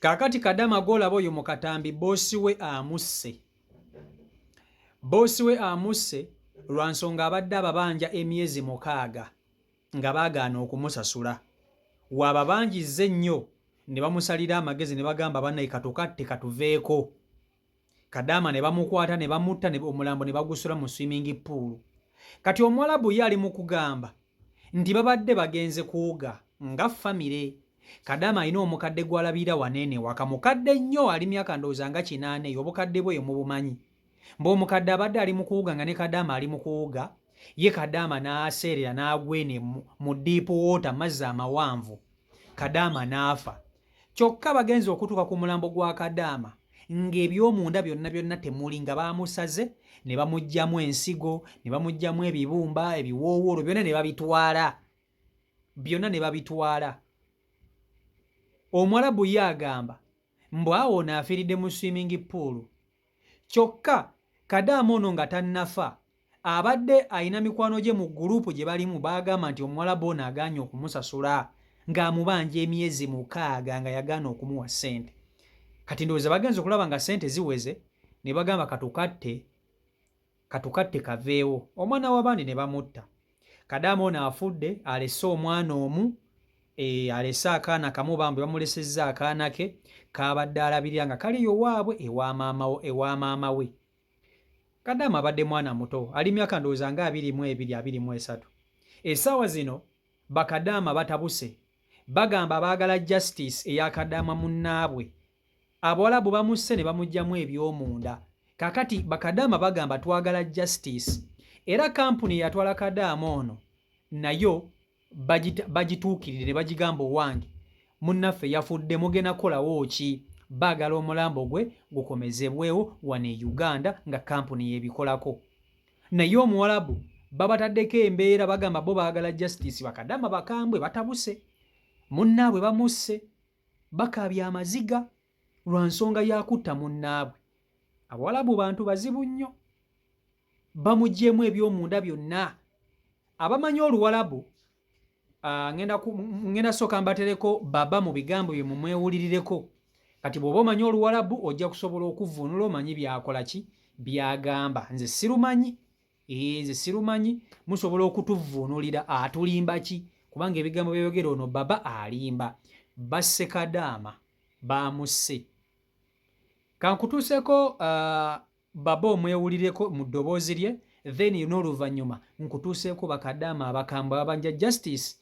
Kaakati Kadama gw'olaba oyo mu katambi bboosi we amusse. Bboosi we amusse lwa nsonga abadde ababanja emyezi mukaaga nga baagaana okumusasula. Waababanjizza ennyo ne bamusalira amagezi ne bagamba bannaye katukatte katuveeko. Kadaama ne bamukwata ne bamutta ne omulambo ne bagusula mu swimming pool. Kati Omuwalabu ye ali mu kugamba nti babadde bagenze kuwuga nga famire. Kadaama alina omukadde gw'alabirira wano eno ewaka. Mukadde nnyo ali myaka ndowooza nga kinaana eyo obukadde bwe eyo mubumanyi. Mbu omukadde abadde ali mu kuwuga nga ne Kadaama ali mu kuwuga, ye Kadaama n'aseerera n'agwa eno mu deep water mazzi amawanvu. Kadaama n'afa. Kyokka bagenze okutuuka ku mulambo gwa Kadaama ng'ebyomunda byonna byonna temuli nga baamusaze ne bamuggyamu ensigo ne bamuggyamu ebibumba ebiwoowoolo byonna ne babitwala byonna ne babitwala. Omuwalabu ye agamba mbu awo ono afiiridde mu swimming pool Kyokka Kadaama ono nga tannafa, abadde alina mikwano gye mu guluupu gye balimu b'agamba nti Omuwalabu ono agaanye okumusasula ng'amubanja emyezi mukaaga nga yagaana okumuwa ssente. Kati ndowooza bagenze okulaba nga ssente ziweze ne bagamba katukatte katukatte kaveewo omwana w'abandi ne bamutta. Kadaama ono afudde alese omwana omu e, alese akaana kamu bambi bamulesezza akaana ke kaabadde alabirira nga kali yowaabwe ewa maama we. Kadaama abadde mwana muto ali myaka ndowooza nga 22 23. Essaawa zino bakadaama batabuse bagamba baagala justice eya kadaama munnaabwe. Abawalabu bamusse ne bamuggyamu eby'omunda. Kaakati bakadaama bagamba twagala justice. Era kampuni eyatwala kadaama ono nayo bagituukirire ne bagigamba owange munnaffe yafudde mugenda kukolawo ki? Baagala omulambo gwe gukomezebwewo wano e Uganda nga kampuni y'ebikolako. Naye omuwalabu babataddeko embeera bagamba bo baagala justice bakadaama bakambwe batabuse. Munnaabwe bamusse. Bakaabya amaziga lwa nsonga ya kutta munnaabwe. Abawalabu bantu bazibu nnyo. Bamugyemu eby'omunda byonna. Abamanyi Oluwalabu, ah, ngenda sooka mbatereko baba mu bigambo bye mumwewulirireko. Kati bw'oba omanyi Oluwalabu ojja kusobola okuvvuunula omanyi by'akola ki by'agamba. Nze sirumanyi. Eeh nze sirumanyi musobola okutuvvuunulira atulimba ki kubanga ebigambo byayogera ono baba alimba basse kadaama bamusse kankutuuseko uh, baba omwewulireko mu ddoboozi lye then n'oluvannyuma nkutuuseeko bakadaama abakambwe ababanja justice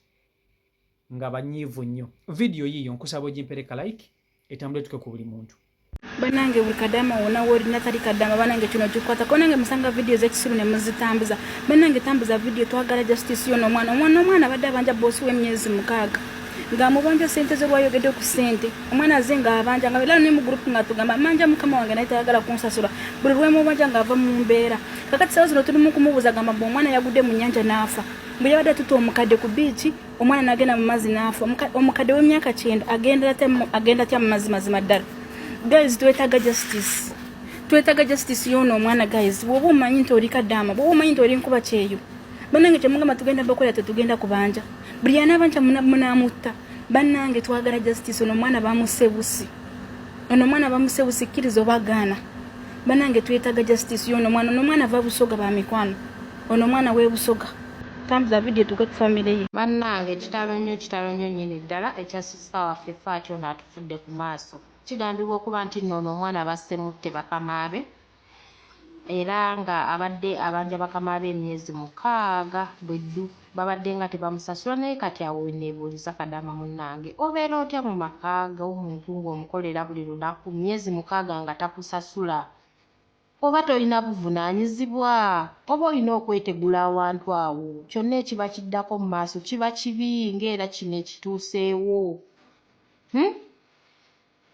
nga banyiivu nnyo. Vidiyo yiiyo nkusaba ogimpereka like etambule etuke ku buli muntu. Banange buli kadama wona woli natali kadama banange kino kikwata ko nange musanga video zekisiru ne muzitambuza banange tambuza video twagala justice yono omwana omwana omwana abadde abanja boss we myezi mukaaga nga amubanja sente ze lwayogedde ku sente omwana aze nga abanja nga era ne mu group nga tugamba manja mukama wange naye tayagala kunsasula buli lwemubanja nga ava mu mbeera kakati sawa zino tuli mu kumubuuza gamba mbu omwana yagudde mu nyanja n'afa mbu yabadde atuta omukadde ku biiki omwana nagenda mu mazzi n'afa omukadde w'emyaka kyenda agenda atya mu mazzi mazima ddala guys twetaaga justice twetaaga justice yoona omwana guys bwoba omanyi nti oli kadaama bwoba omanyi nti oli nkuba kyeyo banange kyemugamba tugenda bakola tetugenda kubanja buli anaabanja munamutta banange twagala justice ono omwana bamusebusi ono omwana bamusebusi kkiriza oba gaana banange twetaaga justice yoona omwana ono omwana va busoga bamikwano ono omwana webusoga Tambuza video tuke ku family ye. Bannange kitalo nnyo kitalo nnyo nnyini ddala ekya sister waffe Fati ono atufudde ku maaso. Kigambibwa okuba nti nno ono omwana basse mutte bakama be era nga abadde abanja bakama be emyezi mukaaga bwe ddu babadde nga tebamusasula naye kati awo weneebuuliza kadaama munnange obeera otya mu maka g'omuntu ng'omukolera buli lunaku myezi mukaaga nga takusasula? Oba tolina buvunaanyizibwa? Oba olina okwetegula awantu awo, kyonna ekiba kiddako mu maaso kiba kibi ng'era kino ekituuseewo. Hum?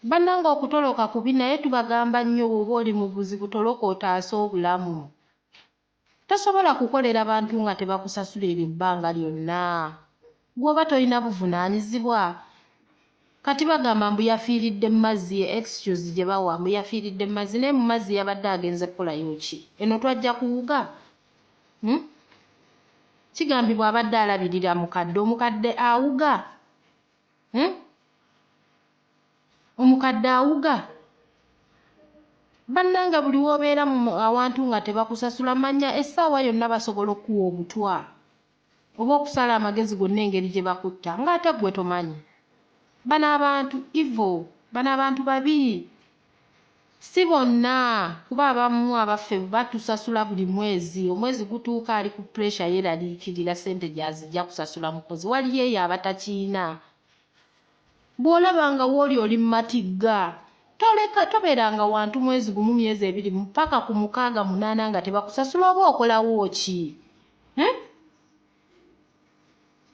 Bannange okutoloka kubi naye tubagamba nnyo bw'oba oli mu buzibu toloka otaase obulamu. Tosobola kukolera bantu nga tebakusasula eryo ebbanga lyonna. Gwe oba tolina buvunaanyizibwa? Kati bagamba mbu yafiiridde mu mazzi ye excuse gye bawa mbu yafiiridde mu mazzi naye mu mazzi yabadde agenze kukolayo ki? Eno twajja kuwuga? Hum? Kigambibwa abadde alabirira mukadde, omukadde awuga? Hum? Omukadde awuga. Bannange buli w'obeera awantu nga tebakusasula manya essaawa yonna basobola okukuwa obutwa oba okusala amagezi gonna engeri gye bakutta ng'ate ggwe tomanyi. Bano abantu evil, bano abantu babi. Si bonna kuba abamu abaffe batusasula buli mwezi, omwezi gutuuka ali ku pressure yeeraliikirira ssente gy'azijja kusasula mukozi. Waliyo eyo abatakiyina. Bw'olaba nga w'oli oli mu matigga, toleka tobeeranga wantu mwezi gumu myezi ebiri paka ku mukaaga munaana nga tebakusasula oba okolawo ki? Hmm?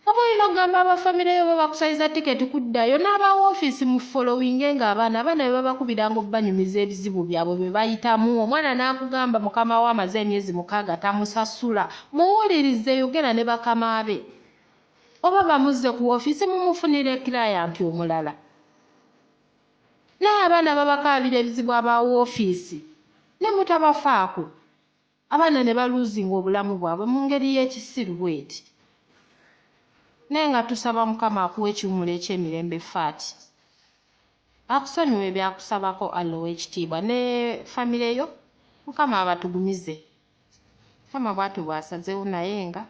Oba olina okugamba aba famire yo oba bakusaliza tiketi kuddayo n'aba woofiisi mu followinge ng'abaana abaana bwe babakubiranga okubanyumiza ebizibu byabwe bye bayitamu omwana n'akugamba mukama we amaze emyezi mukaaga tamusasula muwulirize yogera ne bakama be oba bamuzze ku woofiisi mumufunire client omulala. Naye abaana babakaabira ebizibu aba woofiisi ne mutabafaako abaana ne baluuzinga obulamu bwabwe mu ngeri y'ekisiru bw'eti. Naye nga tusaba Mukama akuwe ekiwummulo eky'emirembe Fati. Akusonyiwe by'akusabako Allah ow'ekitiibwa ne famire yo Mukama abatugumize. Mukama bw'atyo bw'asazeewo naye nga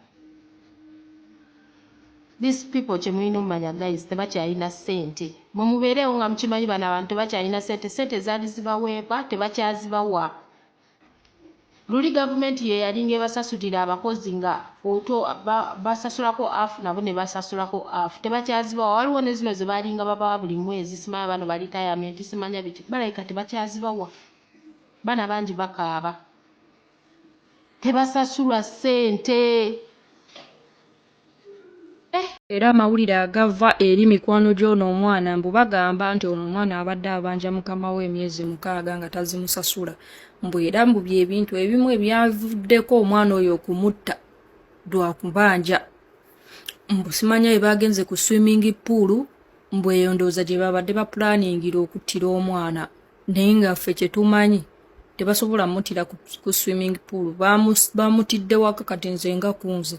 these people kye mulina omumanya guys tebakyalina ssente. Mwe mubeereewo nga mukimanyi bano abantu tebakyalina ssente, ssente ezaali zibaweebwa tebakyazibawa. Luli gavumenti ye yalinga ebasasulira abakozi nga oto basasulako afu nabo ne basasulako afu tebakyazibawa. Waliwo ne zino ze baalinga babawa buli mwezi simanya bano ba retirement simanya biki balabika tebakyazibawa. Baana bangi bakaaba tebasasulwa ssente. Eh. Era amawulire agava eri mikwano gy'ono omwana mbu bagamba nti ono omwana abadde abanja mukama we emyezi mukaaga nga tazimusasula mbu era mbu byebintu ebimu ebyavuddeko omwana oyo okumutta lwakubanja mbu simanya bye bagenze ku swimming pool mbu eyo ndowooza gye babadde bapulaningira okuttira omwana naye nga ffe kyetumanyi tebasobola mutira ku swimming pool bamutidde waka kati nze nga kunze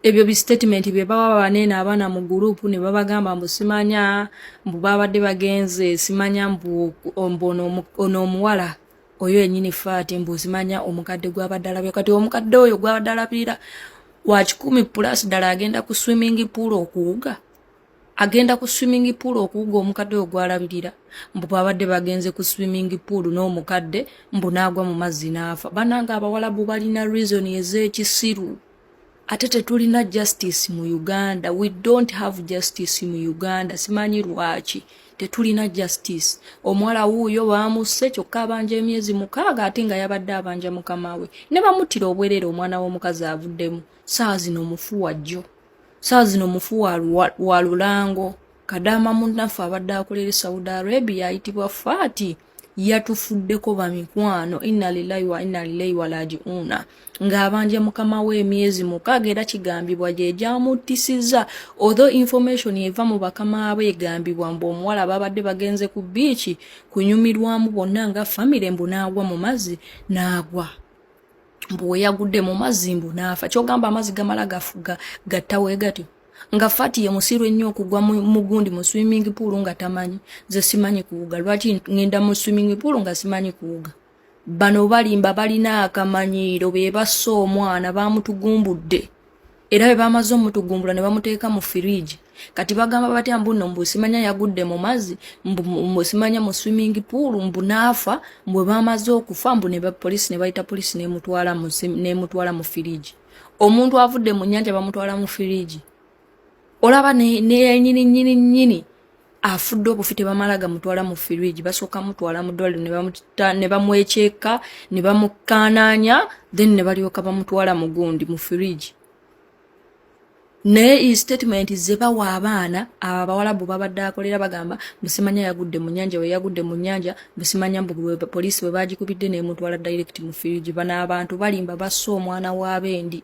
ebyo bi statement bye bawa baneeno abaana mu gurupu ne babagamba mbu simanya mbu babadde bagenze simanya mbu ono omuwala oyo yenyini faati mbu simanya omukadde gwabadde alabira kati omukadde oyo gwabadde alabirira wa kikumi pulasi ddala agenda ku swimming pool okuwuga agenda ku swimming pool okuwuga omukadde oyo gwalabirira mbu babadde bagenze ku swimming pool n'omukadde mbu n'agwa mu mazzi n'afa banange abawalabu balina reason ez'ekisiru ate tetulina justice mu uganda we don't have justice mu uganda simanyi lwaki tetulina justice omuwala wuuyo bamusse kyokka abanja emyezi mukaaga ate nga yabadde abanja mukama we ne bamuttira obwereere omwana w'omukazi avuddemu saa zino mufu wajjo saa zino mufu wa lulango kadaama munnaffe abadde akolera e saudi arabia ayitibwa faati yatufuddeko bamikwano inna lillahi wa inna ilaihi walajiuna ng'abanja mukama we emyezi mukaaga era kigambibwa gye gyamuttisiza although information eva mu bakama be egambibwa mbu omuwala babadde bagenze ku biiki kunyumirwamu bonna nga famire mbu n'agwa mu mazzi n'agwa mbu weyagudde mu mazzi mbu n'afa kyogamba amazzi gamala gafuga gatta we gatyo nga fati ye musiru ennyo okugwa mu gundi mu swimming pool nga tamanyi nze simanyi kuwuga lwaki ngenda mu swimming pool nga simanyi kuwuga bano balimba balina akamanyiiro be bassa omwana bamutugumbudde era bwe bamaze omutugumbula ne bamuteeka mu firiigi kati bagamba batya mbu nno mbu simanya yagudde mu mazzi mbu simanya mu swimming pool mbu n'afa mbu bwe bamaze okufa mbu ne poliisi ne bayita poliisi n'emutwala mu firiigi omuntu avudde mu nnyanja bamutwala mu firiigi olaba nenyini nyini nyini afudde obufi tebamala gamutwala mu firiigi basooka mutwala mu ddwaliro ne bamwekyeka ne bamukaanaanya then ne balyoka bamutwala mu gundi mu firiigi naye statement ze bawa abaana abo abawalabu babadde akolera bagamba mbusimanya yagudde mu nyanja we yagudde mu nyanja mbusimanya mbu poliisi bwe bagikubidde nemutwala direct mu firiji bano abantu balimba basse omwana w'abendi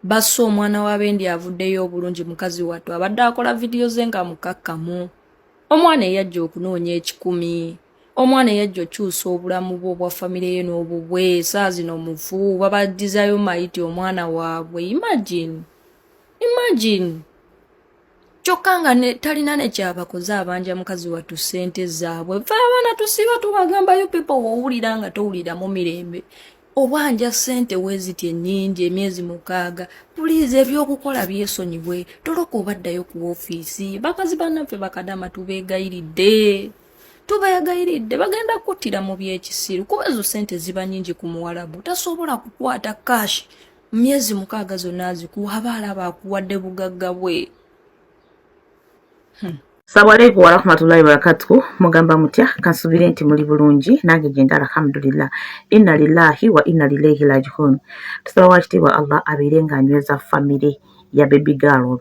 basse omwana w'abendi avuddeyo obulungi mukazi wattu abadde akola vidiyo ze nga mukakkamu omwana eyajja okunoonya ekikumi omwana eyajja okyusa obulamu bwe obwa famire ye n'obubwe saa zino mufu babaddizayo mayiti omwana waabwe imagine imagine. Kyokka nga ne, talina nekyabakoze, abanja mukazi wattu ssente zaabwe. Fe abaana tusiba tubagamba, you people, wowulira nga towuliramu mirembe, obanja ssente weeziti ennyingi emyezi 6, please ebyokukola byesonyibwe, toloka obaddayo ku ofiisi. Bakazi bannaffe bakadama, tubeegayiridde, tubeegayiridde, bagenda kuttira mu byekisiru, kuba ezo ssente ziba nnyingi ku muwalabu. Tasobola kukwata cash myezi 6 zonna azikuwa, aba alaba akuwadde bugagga bwe. Assalamu alaikum warahmatullahi wabarakatuh. Mugamba mutya? Kansubire nti muli bulungi, nange gyenda alhamdulillah. Inna lillahi wa inna ilaihi rajiun. Tusaba wakitiibwa Allah abeere ng'anyweza famire ya baby girl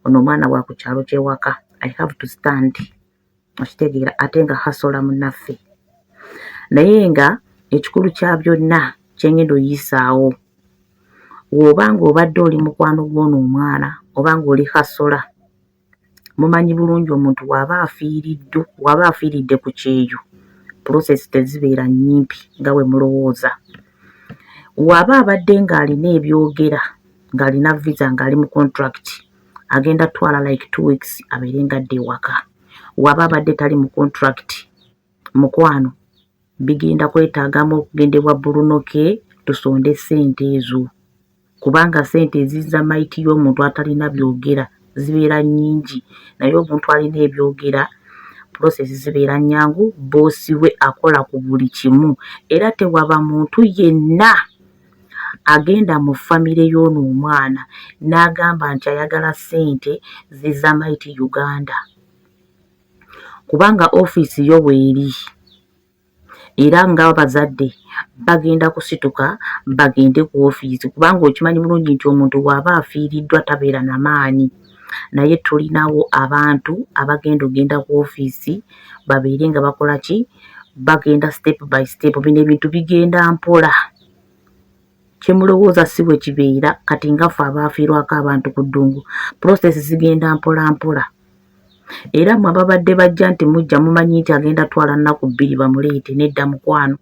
ono, omwana wa ku kyalo ky'ewaka. I have to stand, okitegeera, ate nga hasola munnaffe. Naye nga ekikulu kya byonna kyengenda oyisaawo, bw'oba ng'obadde oli mukwano gw'ono omwana oba ng'oli hasola, mumanyi bulungi omuntu bw'aba afiiriddwa, bw'aba afiiridde ku kyeyo, process tezibeera nnyimpi nga bwe mulowooza. Bw'aba abadde ng'alina ebyogera, ng'alina visa, ng'ali mu contract, agenda ttwala like 2 weeks abeere ng'adda ewaka. Bw'aba abadde tali mu contract, mukwano, bigenda kwetaagamu okugenda ewa Bruno K tusonde ssente ezo, kubanga ssente ezizza mayiti y'omuntu atalina byogera zibeera nnyingi, naye omuntu alina ebyogera process zibeera nnyangu. Boss we akola ku buli kimu, era tewaba muntu yenna agenda mu famire y'ono omwana n'agamba nti ayagala ssente zizza mayiti Uganda, kubanga ofiisi yo weeri, era ng'abazadde bagenda kusituka bagende ku ofiisi, kubanga okimanyi bulungi nti omuntu bw'aba afiiriddwa tabeera na maanyi. Naye tulinawo abantu abagenda ogenda ku ofiisi babeere nga bakola ki, bagenda step by step. Bino ebintu bigenda mpola, kyemulowooza si bwe kibeera. Kati nga ffe abaafiirwako abantu ku ddungu, process zigenda mpola mpola, era mmwe ababadde bajja nti mujja mumanyi nti agenda twala nnaku 2 bamuleete, nedda mukwano.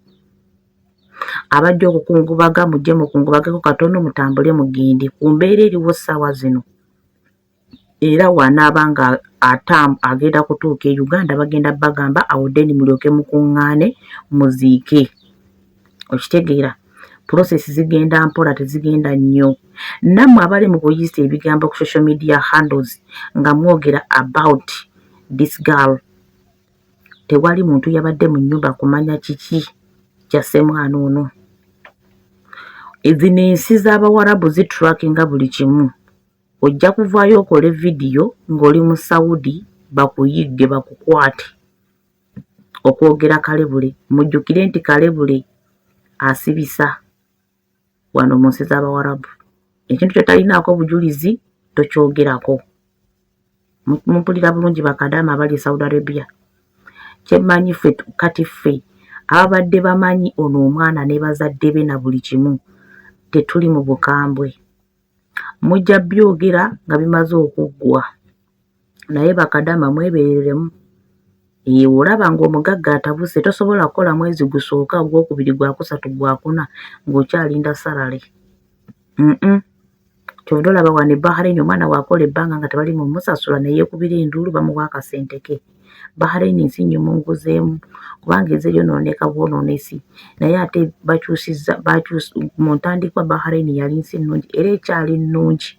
Abajja okukungubaga mujje mukungubageko katono, mutambule mugende. Ku mbeera eriwo ssaawa zino, era wanaaba nga agenda kutuuka e Uganda, bagenda bagamba awo then mulyoke mukuŋŋaane muziike. Okitegeera, process zigenda mpola, tezigenda nnyo. Nammwe abali mu kuyisa ebigambo ku social media handles nga mwogera about this girl, tewali muntu yabadde mu nnyumba kumanya kiki kyasse mwana ono. Zino ensi z'Abawarabu zitrackinga buli kimu. Ojja kuvaayo okole vidiyo ng'oli mu Saudi, bakuyigge, bakukwate okwogera kalebule. Mujjukire nti kalebule asibisa wano mu nsi z'Abawarabu. Ekintu kyotalinaako bujulizi tokyogerako. Mumpulira bulungi, bakadaama abali e Saudi Arabia? Kyemmanyi ffe kati ffe ababadde bamanyi ono omwana ne bazadde be na buli kimu, tetuli mu bukambwe. Mujja byogera nga bimaze okuggwa, naye bakadaama mwebereremu. Olaba ng'omugagga atabuse, tosobola kukola mwezi gusooka, ogwokubiri, gwakusatu, gwakuna ng'okyalinda salary. Kyovudde olaba wano e Bahrain omwana bw'akola ebbanga nga tebali mumusasula, ne yeekubira enduulu, bamuwa akasente ke. Bahrain nsi nnyumunguzeemu, kubanga eze yonooneka bwonoonesi, naye ate bakyusizza. Mu ntandikwa Bahrain yali nsi nnungi, era ekyali nnungi,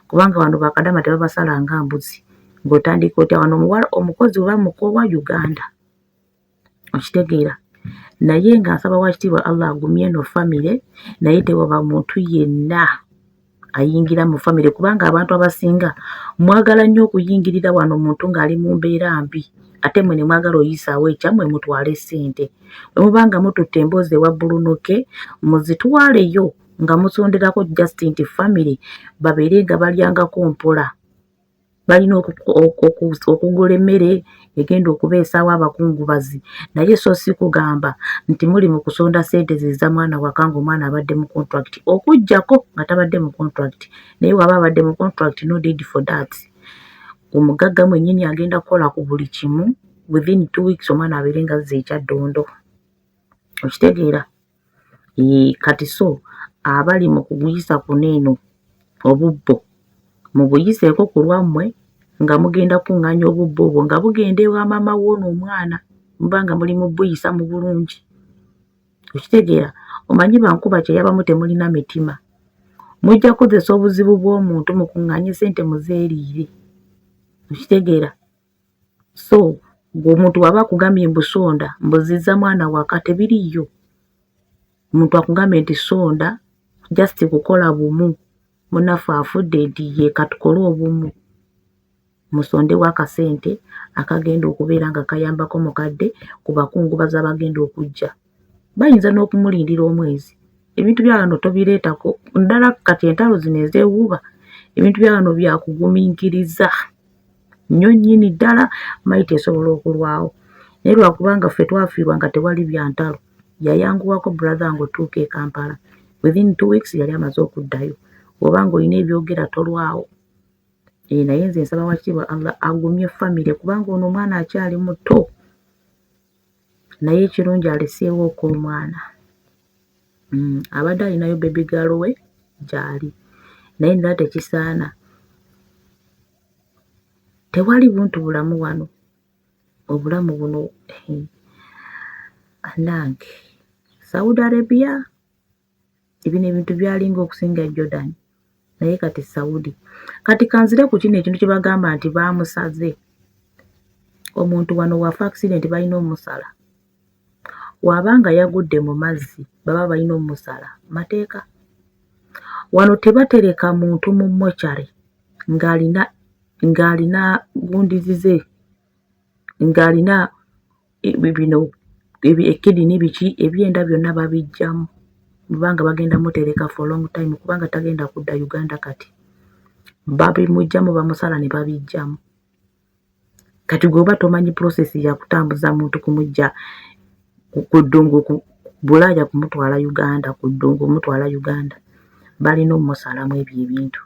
kubanga wano bakadama tebabasala nga mbuzi ng'otandika otya. Wano omuwala omukozi oba mukoowa Uganda, okitegeera. Naye nga nsaba wakitiibwa Allah agumye eno famire, naye tewaba muntu yenna ayingira mu famire, kubanga abantu abasinga mwagala nnyo okuyingirira wano omuntu ng'ali mu mbeera mbi, ate mmwe ne mwagala oyisaawo ekyammwe mutwale ssente. Bwe muba nga mututte emboozi ewa Bruno K, muzitwaleyo nga musonderako just nti famire babeere nga balyangako mpola. Balina okugula emmere egenda okubeesaawo abakungubazi, naye so si kugamba nti muli mu kusonda ssente ziza mwana waka ng'omwana abadde mu contract, okuggyako nga tabadde mu contract. Naye bw'aba abadde mu contract, no need for that. Omugagga mwennyini agenda kukola ku buli kimu, within 2 weeks omwana abeere nga azza ekyaddondo. Okitegeera? Kati so abali mu kuyisa kuno eno obubbo, mubuyiseeko ku lwammwe. Nga mugenda kuŋŋaanya obubbo obwo nga bugenda ewa maama w'ono omwana, muba nga muli mu buyisa mu bulungi. Okitegeera? Omanyi bankuba kye yabamu temulina mitima. Mujja kukozesa obuzibu bw'omuntu mukuŋŋaanye ssente muzeeriire. Okitegeera? So gwe omuntu bw'aba akugambye mbu sonda, mbu zizza mwana waka, tebiriiyo. Omuntu akugambye nti sonda just kukola bumu, munnaffe afudde nti ye katukole obumu. Musondewo akasente akagenda okubeera nga kayambako mukadde ku bakungubazi abagenda okujja. Bayinza n'okumulindira omwezi. Ebintu bya wano tobireetako ddala kati entalo zino ezeewuuba, ebintu bya wano bya kugumiikiriza nnyo nnyini ddala, mayiti esobola okulwawo. Naye lwakubanga ffe twafiirwa nga tewali bya ntalo, yayanguwako brother wange otuuka e Kampala. Within 2 weeks yali amaze okuddayo. Bw'oba ng'olina ebyogera tolwawo. Eh, naye nze nsaba wakitiibwa Allah agumye famire kubanga ono omwana akyali muto. Naye ekirungi aleseewooko omwana. Abadde alinayo baby girl we gy'ali. Naye nera tekisaana. Tewali buntu bulamu wano. Obulamu buno bannange. Saudi Arabia bino ebintu byalinga okusinga Jordan naye kati Saudi. Kati kanzire ku kino ekintu kye bagamba nti baamusaze. Omuntu wano bw'afa accident balina omusala. Bw'aba nga yagudde mu mazzi baba balina omusala, mateeka. Wano tebatereka muntu mu mortuary ng'alina gundi ze ng'alina bino ekidini biki ebyenda byonna babiggyamu kubanga bagenda mutereka for long time kubanga tagenda kudda Uganda kati. Babimuggyamu bamusala ne babiggyamu. Kati gwe oba tomanyi process ya kutambuza muntu kumuggya ku ddungu ku Bulaaya kumutwala Uganda, ku ddungu kumutwala Uganda. Balina omusalamu ebyo ebintu.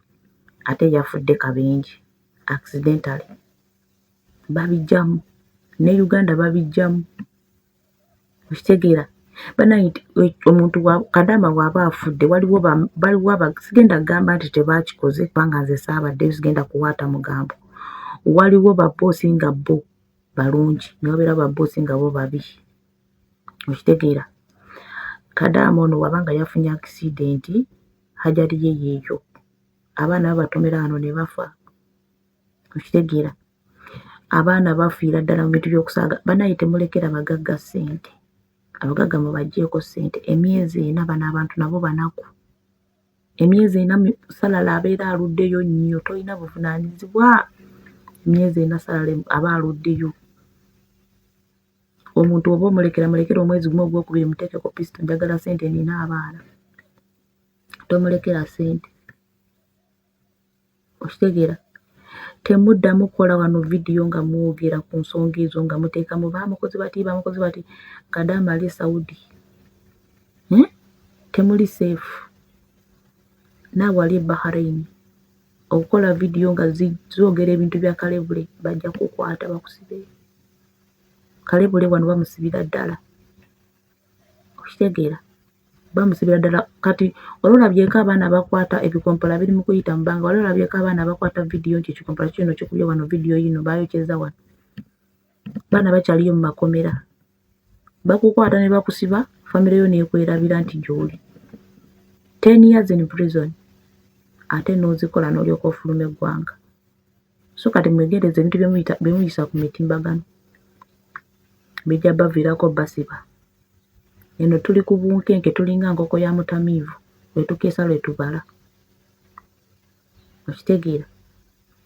Ate yafudde kabenje accidentally. Babiggyamu. Ne Uganda babiggyamu. Okitegeera? Bannange omuntu Kadaama bw'aba afudde waliwo waliwo sigenda kugamba nti tebaakikoze kubanga nze saabaddeyo sigenda kuwaata mugambo. Waliwo babboosi nga bo balungi ne wabeerawo babboosi nga bo babi. Okitegeera? Kadaama ono bw'aba nga yafunye accident hajati ye yeeyo. Abaana babatomera wano ne bafa. Okitegeera? Abaana bafiira ddala mu bintu by'okusaaga. Bannange temulekera bagagga ssente. Abagagga mubaggyeeko ssente. Emyezi ena bano abantu nabo banaku. Emyezi ena salary abeera aluddeyo nnyo tolina buvunaanyizibwa. Emyezi ena salary aba aluddeyo. Omuntu oba omulekera mulekere omwezi gumu ogwokubiri muteekeko pisito njagala ssente nina abaana. Tomulekera ssente. Okitegeera? Temuddamu kukola wano vidiyo nga mwogera ku nsonga ezo nga muteekamu baamukoze bati baamukoze bati. Kadaama ali e Saudi. Hmm? Temuli safe. Naawe ali e Bahrain. Okukola vidiyo nga zoogera ebintu bya kalebule bajja kukwata bakusibe. Kalebule wano bamusibira ddala. Okitegeera? Bamusibira ddala kati wali olabyeko abaana abakwata ebikompola biri mu kuyita mu bbanga wali olabyeko abaana abakwata vidiyo nti ekikompola kino kikubye wano vidiyo yino baayokyezza wano. Baana bakyaliyo mu makomera. Bakukwata ne bakusiba famire yo n'ekwerabira nti gy'oli. 10 years in prison ate n'ozikola n'olyoka ofuluma eggwanga. So kati mwegendereze ebintu bye muyisa ku mitimbagano. Bijja baviirako basiba. Eno tuli ku bunkenke tulinga nkoko ya mutamiivu lwe tukeesa lwe tubala. Okitegeera?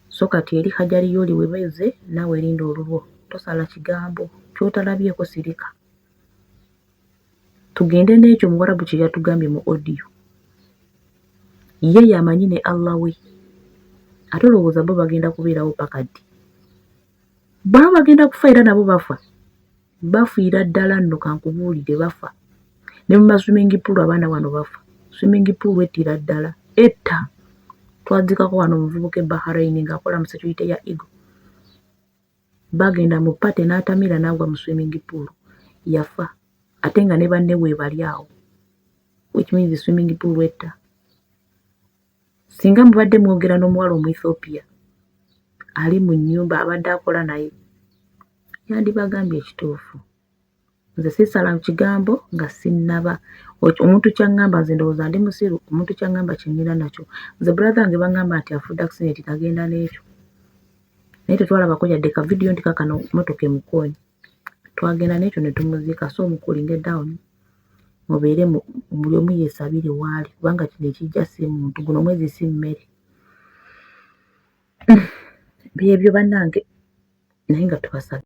So kati eri hajari y'oli webeeze naawe linda olulwo. Tosala kigambo ky'otalabyeko sirika. Tugende n'ekyo Omuwarabu kye yatugambye mu audio. Ye y'amanyi ne Allah we. Ate olowooza bo bagenda kubeerawo paka ddi? Baba bagenda kufa era nabo bafa. Bafiira ddala nno kankubuulire bafa. Ne mu ma swimming pool abaana wano bafa. Swimming pool ettira ddala etta. Twazikako wano omuvubuka e Bahrain ng'akola mu security ya Eagle. Bagenda mu party n'atamiira n'agwa mu swimming pool yafa ate nga ne banne weebali awo which means swimming pool etta. Singa mubadde mwogera n'omuwala Omuethiopia Ali mu nnyumba abadde akola naye yandibagambye ekituufu. Nze sisala kigambo nga sinnaba. Omuntu ky'aŋŋamba nze ndowooza ndi musiru, omuntu ky'aŋŋamba kye ŋŋenda nakyo. Nze brother wange baŋŋamba nti afudde accident nagenda n'ekyo. Naye tetwalabako yadde ka vidiyo nti kaakano mmotoka emukoonye. Twagenda n'ekyo ne tumuziika so mucoolinge down mubeere buli omu yeesabire waali kubanga kino ekijja si muntu guno omwezi si mmere. Byebyo bannange naye nga tubasabira.